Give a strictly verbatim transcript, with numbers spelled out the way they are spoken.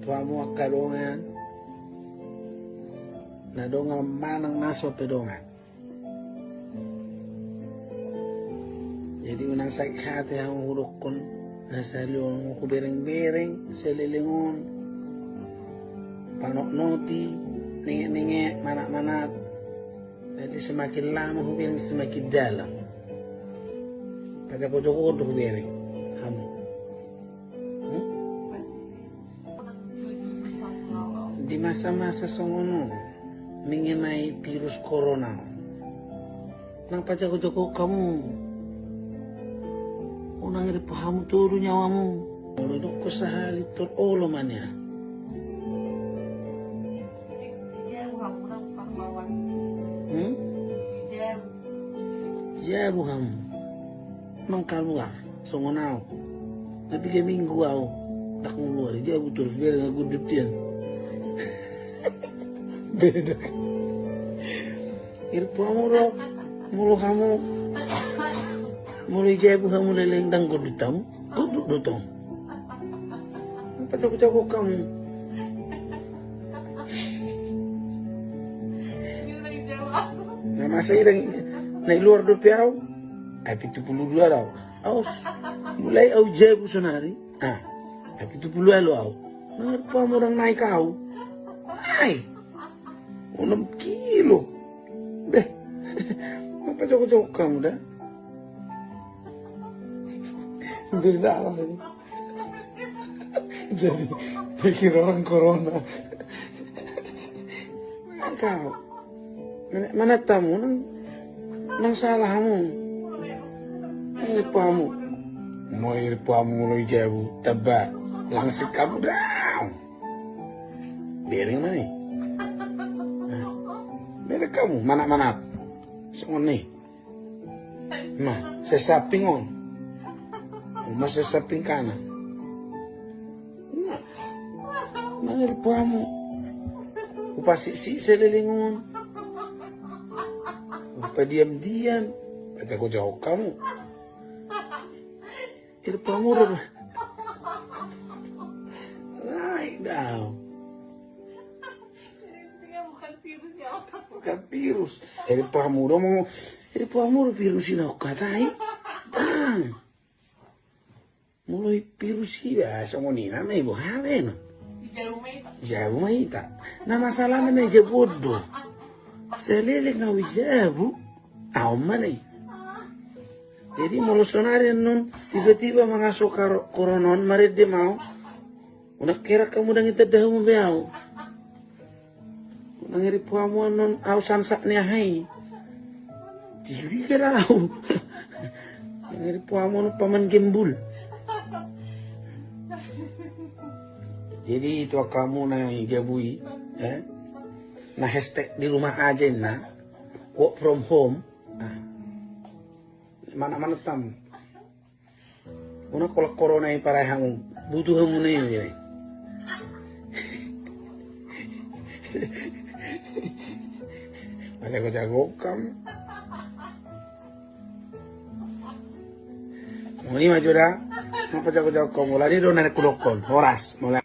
Tu hamu angka dongan, na dongan manang na so pe dongan. Jadi unang sakit hati hamu hudokkon na sahali on hubereng-bereng saleleng on, panotnoti, ninget-ninget, manat-manat. Jadi semakin lama hubereng semakin dalam. Pajago-jago do hubereng hamu. Hmm? Di masa-masa songon on mengenai virus corona, nang pajago-jago hamu. Unang irip hamu tolu nyawamu. Molo didok sahali tor olo ma nian. Hmm? Jabu hamu. Nang kaluar songon au. Na piga minggu au ndang kaluar, jabu torus, bereng gondut nian. Beda. Irip hamu do, molo hamu, molo ijabu hamu leleng ndang gondut hamu, gondut do tong. Pajago-jago hamu. Na masa i ndang, na i luar dope au. Ai pitu pulu dua do au. Au, mulai au jabu sonari. Ah, ai pitu pulu ualu au. Nang irip hamu ndang naik au. Ai. Onom kilo. Beh. Pajago-jago hamu da. Beda lah ini. Jadi pikir orang corona. Kau. Mana, mana tamu nang, nang salah hamu. Nang irip hamu. Molo irip hamu molo ijabu tamba langsik hamu da. Bereng ma i. Nah. Bereng hamu, manat-manat. Songon i. Nah, sesamping on. Uma sesamping kanan. Nah. Nang irip hamu. Hupasik-sik saleleng on. Hupadiam-diam. Pajago-jago hamu. Irip hamu do. Naik do. Bukan virus. Irip hamu do, mau irip hamu do virus i na hukata i. Tang. Molo virus i ba songon i na, na i boha be na. Jabu ma ita. Na masalahna na ijabu do. Saleleng au ijabu. Au ma na i. Jadi molo sonari annon tiba-tiba mangaso karo-, corona on marende ma au. Unang heran hamu ndang itanda hamu be au. Unang irip hamu annon au sansak ni aha i. Curiga do au. Unang irip hamu annon paman gembul. Jadi itu hamu na ijabu i, eh? Na hashtag di rumah aja na. Work from home. Nah. Mana-mana tam. Unang holan corona i parai hamu. Butuh hamu na i. Pajago-jago hamu. Songon i ma jo da. Nang pajago-jago hamu. Molo i do na hudokkon. Horas. Molo